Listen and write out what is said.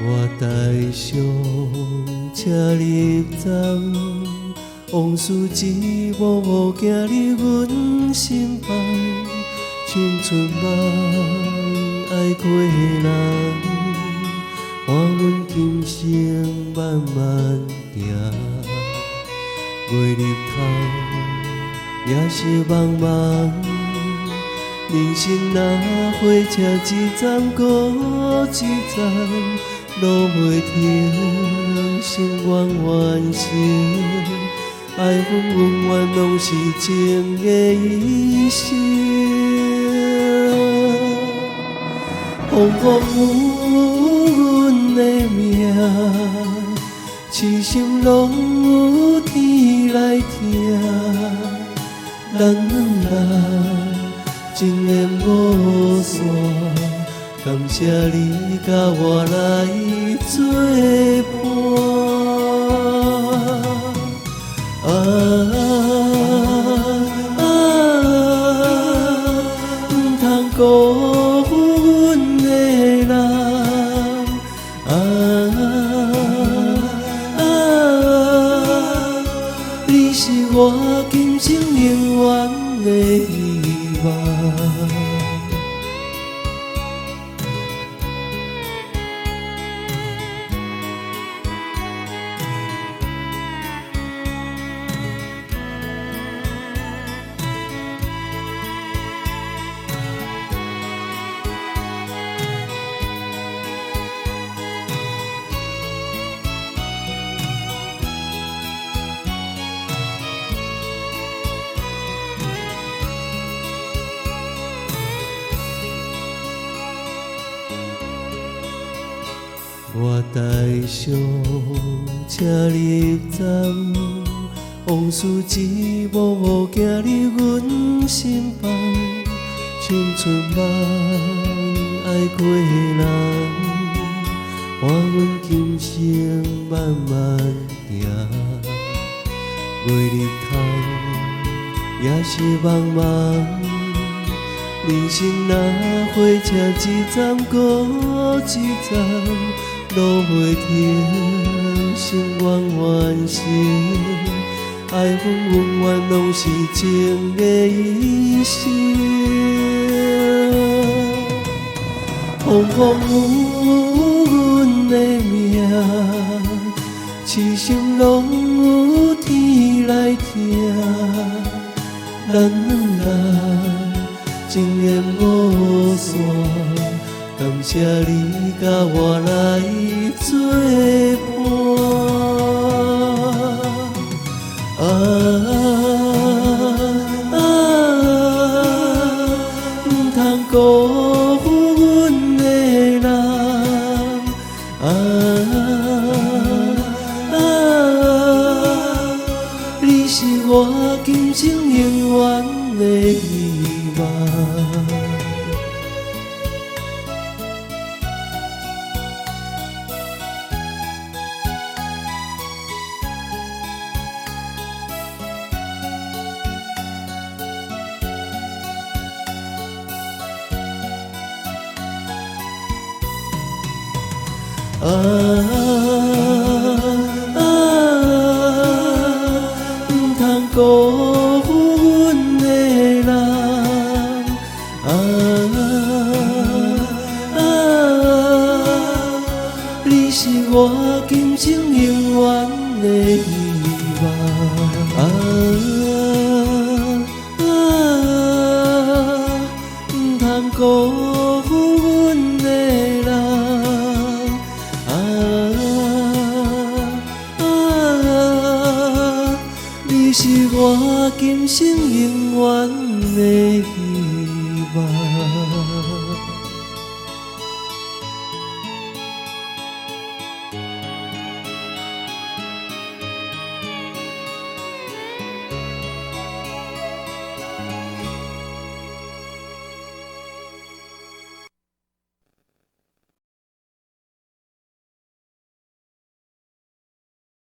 我搭上车入站，往事一幕幕行入阮心房，青春梦爱过的人，伴阮今生慢慢行。月入头也是茫茫，人生若火车一站阁一站。路袂停，心愿完成，爱恨恩怨拢是情的一生。风风雨阮的命，痴心拢有天来疼。咱两人情缘无散。感谢你佮我来作伴。啊啊，毋通辜负阮的人。啊啊，你是我今生永远的希望。我搭上车入站，往事一幕幕行入阮心房，青春梦爱过的人，伴阮今生慢慢行。月入头也是茫茫，人生若火车一站阁一站。路袂停，心愿完成，爱恨恩怨拢是情的一生。风风雨阮的命，痴心拢有天来疼。咱两人情缘无散。感谢你佮我来作伴。啊啊，毋通辜负阮的人。啊啊，你是我今生永远的希望。啊啊，毋通辜负阮的人。啊啊，你是我今生永远的希望。啊啊，毋通辜。